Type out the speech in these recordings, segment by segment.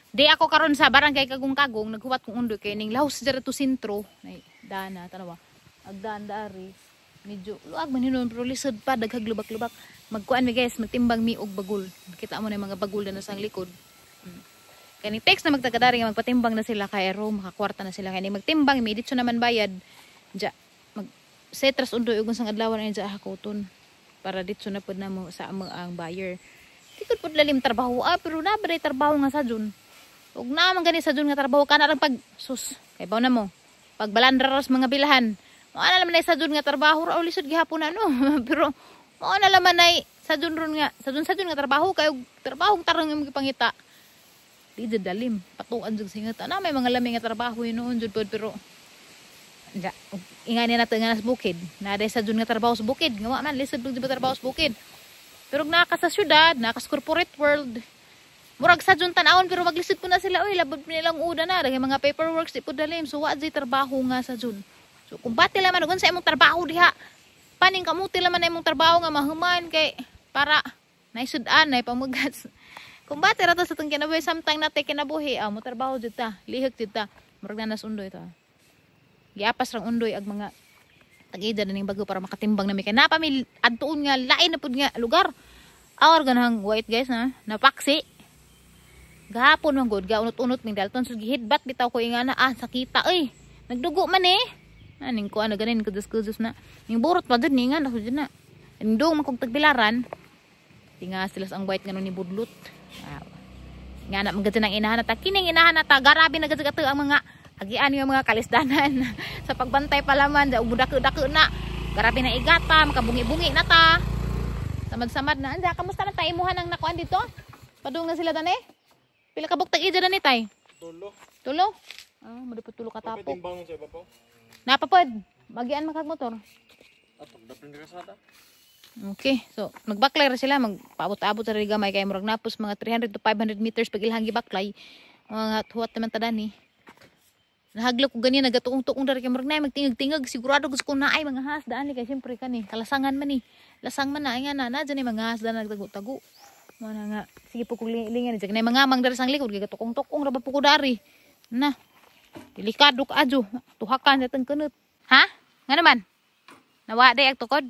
Di ako karon sa barangay Kagong-Kagong, naghuwat kong undoy kay ning lahos dira to sentro. Nay dana tanawa. Agdaan dari. Medyo luag man hinuon pero lisod pa, daghag lubak-lubak. Magkuan mi guys, magtimbang mi og bagul. Kita mo na yung mga bagul na nasa ang likod. Kani text na magtagadari nga magpatimbang na sila kay ro makakwarta na sila kay magtimbang mi ditso naman bayad. Ja mag setras undoy ug unsang adlaw na ja hakuton para ditso na pud namo sa amo ang buyer. Di ko pud lalim trabaho ah, pero na ba trabaho nga sa jun. Ug na man gani sa jun nga trabaho kana lang pag sus kay baw na mo. Pag balandra ras mga bilahan. Mao na naman ay sa jun nga trabaho ra lisod gihapon na no. Pero mao na laman ay sa jun ron nga sa jun nga trabaho kay og trabahong tarong imong gipangita. Di jud dalim, patuan jud singat. Ana may mga lami nga trabaho noon jud pod pero ja, ingani nato nga sa bukid. Naa sa jud nga trabaho sa bukid. Nga wa man lisod jud ba trabaho sa bukid. Pero naa ka sa syudad, naa ka sa corporate world, murag sa jud tan-awon pero maglisod po na sila oy, labot nilang uda na dahil mga paperworks di po dalim. So wa jud trabaho nga sa jud. So kung bati laman ug unsa imong trabaho diha, paning kamuti laman na imong trabaho nga mahuman kay para naisud-an nay pamugas. Kung bati ra to sa tong kinabuhi samtang natay kinabuhi, ah, mo trabaho jud ta, lihok jud ta. Murag na nas undoy to. Giapas rang undoy ag mga tag-ida na ning bago para makatimbang nami kay napa mi adtuon nga lain na pud nga lugar. Awar ganahang white guys na napaksi. Gahapon man gud gaunot-unot ming dalton so gihidbat bitaw ko ingana ah sakita oy. Nagdugo man eh. Aning ko ano ganin kudus-kudus na. Ning burot pa jud ni nga na jud na. Ning dong man kog tagbilaran. Tinga sila sa ang white ngano ni budlot. Wow. Nga na magad ang inahan ta kining inahan ta garabi na gad ang mga agian yung mga kalisdanan sa pagbantay pa laman da dako na. Garabi na igata, makabungi-bungi na ta. Samad-samad na. Anda, kamusta na tayo imuhan ang nakuan dito? Padung na sila dani? Pila ka buktag ija dani tay? Tulo. Tulo? Ah, madupot tulo ka Kapit tapok. timbang sa iba po. Napapod. Magian man kag motor. Ah, pagdapin ka sa. Okay, so magbaklay ra sila, magpaabot-abot sa gamay kay murag napos mga 300 to 500 meters pag ilahang gibaklay. Mga huwat naman ta dani. Nahaglok ko ganyan nagatuong-tuong dari kay murag nay magtingag-tingag sigurado gusto ko naay mga has daan ni kay siyempre kani kalasangan man ni. Lasang man na ay nga na na dyan mga has daan nagtago-tago. Mo na nga sige po kung lingan ni nay mga mang dari sang likod kay gatukong-tukong ra ba po ko dari. Na. Delikado ka adyo. Tuhakan sa tang kunot. Ha? Nga naman? Nawa day ag tukod.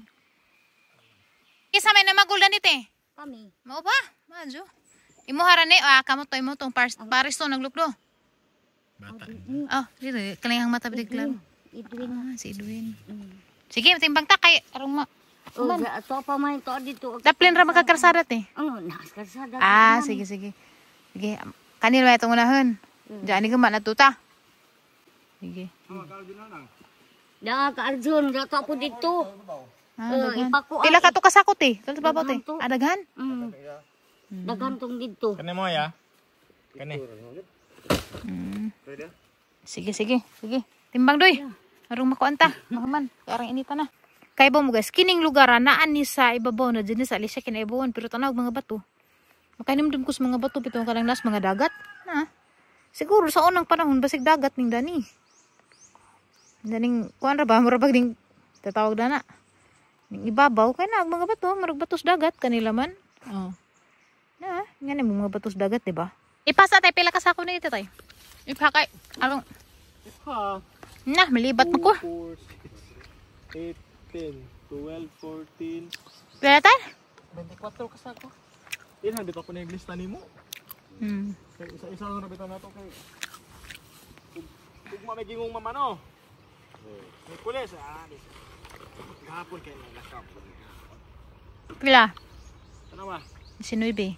Kisa may namagul na nite. Kami. Mao ba? Madyo. Imo hara ni ah kamo to imo tong paris paris to naglukdo. Bata. Oh, dito kaniyang mata bitig klaro. Edwin. Ah, si Edwin. Sige, timbang ta kay arong ma. Oh, to pa man to dito. Daplin ra makakarsada te. Oh, nakarsada. Ah, sige sige. Sige, kanil ba itong unahon? Diyan ni guma na tuta. Sige. Da ka Arjun, da to po dito. Ah, Oh, daghan. ipako Pila ka to kasakot eh. Tulo sa babaw te. Daghan to. Ah, daghan. Daghan tong dito. Kani mo ya? Kani. Sige, sige, sige. Timbang doy. Arong makuanta. Mahuman. Karang inita na. Kay ba mo guys, kining lugar naan ni sa ibabaw na dyan sa Alicia kinaibawan pero tanaw mga bato. Makainumdum ko sa mga bato pitong kanang nas mga dagat. Na. Siguro sa unang panahon basig dagat ning dani. Daning kuan ra ba mura bag ning tatawag dana. Ning ibabaw kay na mga bato, murag batos dagat kanila man. Oh. Na, nga ni mga batos dagat, di ba? Ipasa tay pila ka sako ni ito tay. Ipakay. Arong Ha. na malibat mo ko. 4, 6, 8, 10, 12, 14, Pila tay? 24 ka sako. Ilhan bitaw ko na yung lista nimo. Kay isa-isa lang ra bitaw nato kay ugma may gingong mama no. May pulis ah. Gahapon kay nalakap. Pila? Tanawa. 19.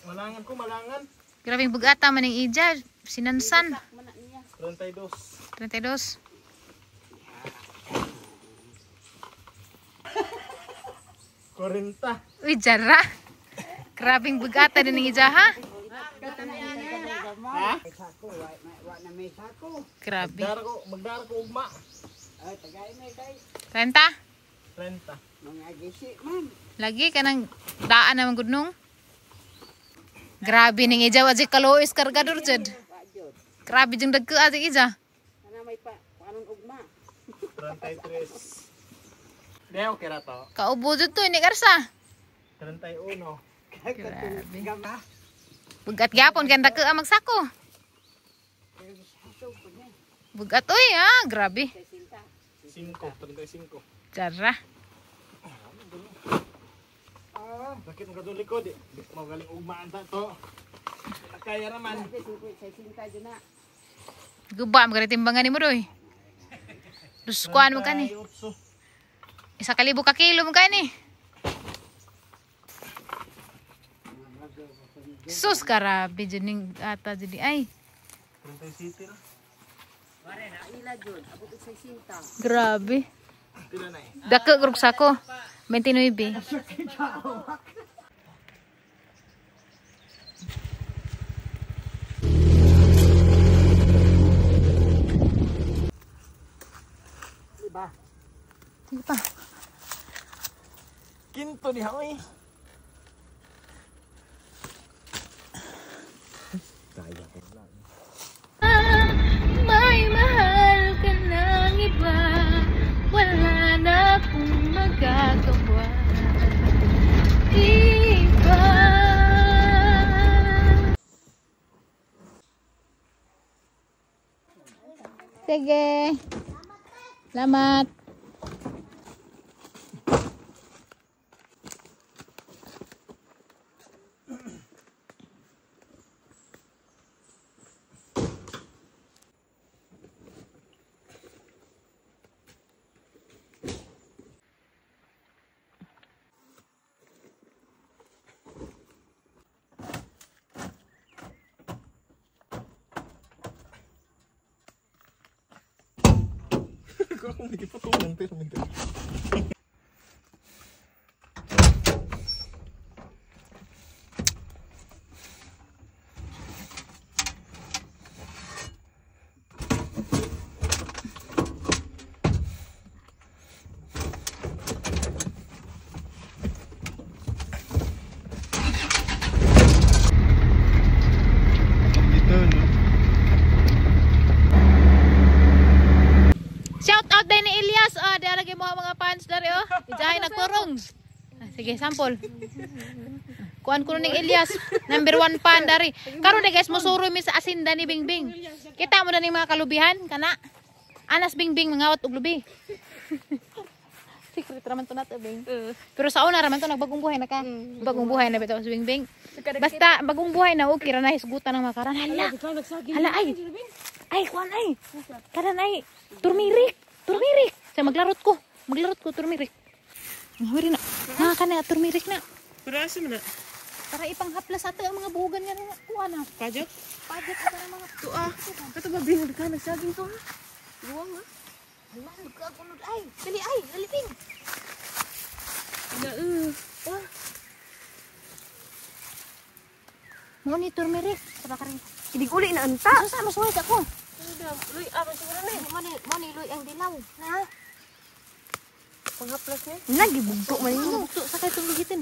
Malangan ko, malangan. Grabing bugata man ning ija, sinansan. 32. 32. 40. Uy, jara. Grabing bugata din ning ija ha. Ha? Grabe. Magdara ko ugma. 30? 30. Lagi kanang daan naman gud nung. Grabe ning ija wa jud kaluoy kargador jud. Grabe jung dagko ati ija. 33. Di okay ra to. Kaubo jud to ini karsa. 31. Grabe. Bugat gyapon kay dako ang magsako. Bugat oy ah, grabe. 5, 35. Chara. Ah, sakit mo kadtong likod eh. Di ko magaling ugmaan ta to. Kaya raman. Guba mo timbangan nimo doy. Dus kuan mo kani. 1,000 ka kilo mo kani. Sus karabi jud ning ata jud ay. 37 ra. Grabe. Pila na eh. Dako grug sako. 29. Diba? Sige pa. Kinto ni oy. Kaya ko lang. May mahal ka ng iba, wala na akong magagawa. Iba. Sige. Salamat. Ako hindi pa tulong pero hindi. Dito, no? Shout out din ni Elias. Ah, di lagi mo mga fans dari oh. Ijahay nagturong. Ah, sige, sample. Kuan ko ning Elias, number 1 fan dari. Karon guys, mosuro mi sa asinda ni Bingbing. Kita mo na ning mga kalubihan kana. Anas Bingbing mangawat og lubi. Secret raman to nato, Bing. Pero sa una raman to nagbagong buhay na ka. Bagong buhay na bitaw si Bingbing. Basta bagong buhay na okay ra na hisgutan ng makaran. Hala. Hala ay. Ay kuan ay. Karan ay turmeric. Turmeric. Sa maglarot ko. Maglarot ko turmeric. Ngawiri na. Nga kana turmeric na. Pero asa man na? Para ipanghaplas ato ang mga buhugan nga na kuha na. Pajot? Pajot ito ng mga Tuah. Kato ba binod ka nagsaging to ha? Luwang ha? Hala, nagkagunod ay. Dali ay, dali Bing. Na Wah. Mo ni turmeric. Para karin. Idig uli na anta. Asa masuway ka ko. Luy, ah, siguro na. Mo ni luy ang dilaw. Ha? Panghaplas niya. Nagibugto man nimo. Bugto sa kay tulugitin.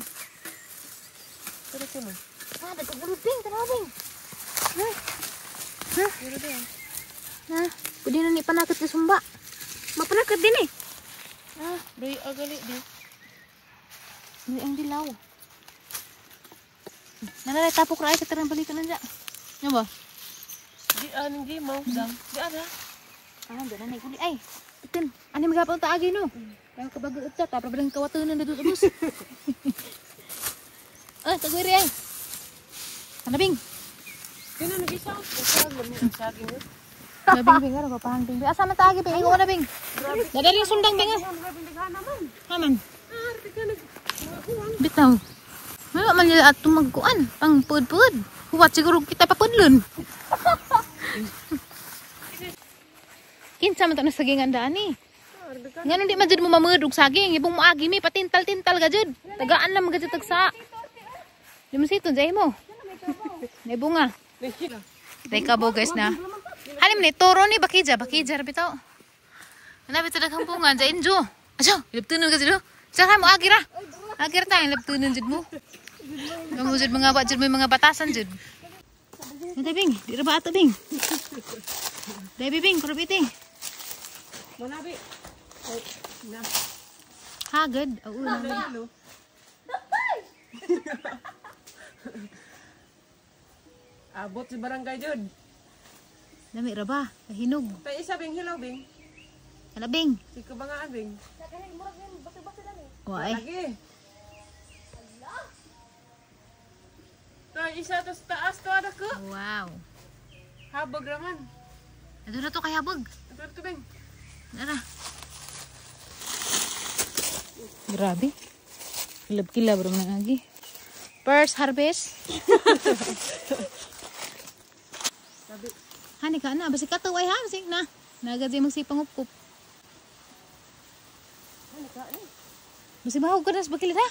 Pero sino? Ah, nagkagunod Bing, tanaw Bing. Ha? Ha? Ha? Pwede na ni panakot ka sumba. Mapanakot din eh. Ah, Luy, agali di. luy ang dilaw. Nanalay tapok ra ay katarang balikan na dya. Nga ba? Di aning di mau dam. Di ada. Ah, dyan na uli ay. Itin, ani magapang taagi no. Kaya kabago ito, tapos balang kawatunan na dito bus. Ah, tagwiri ay. Ano bing? Sino nag-isa? Saging, saging. Bing bing ano papahang bing. Asa man taagi bing? Ikaw na bing. Dadali yung sundang bing ah. Haman. Bitaw. Wala man nila atong magkuan, pang pud-pud. Huwat siguro kita papunlon. Kinsa man to na saging ang daan eh. Ngano di man jud mo mamud og saging, ibong moagi mi patintal-tintal ka jud. Tagaan na magajud tagsa. Di mo siton jay mo. May bunga. Teka bo guys na. Halim ni toro ni bakija, bakija ra bitaw. Ana bitaw daghang bunga jay injo. Aso, ilaptunon ka jud. Saka mo agi ra. Agi ra tayo ilaptunon jud mo. Kamo jud mga ba jud mo mga batasan jud. Dai bing, di ra ba ato bing? Dai bing, kurabiti. Manabi. Na. Hagad. Oo na. Abot si barangay jud. Lami ra ba? Kahinog. Tay isa bing hilaw bing. Kalabing. Si kabangaan bing. Waay. Lagi. Tay isa to sa taas to ada ko. Wow. Habog raman. Ito na to kay habog. Ito to bing. Nara. Grabe. Kilab-kilab ra man agi. First harvest. Hani ka na, basi kataw ay ha, basi na. Nagad mo si pangupkup. Basi bahog ka na sa bakilid ha.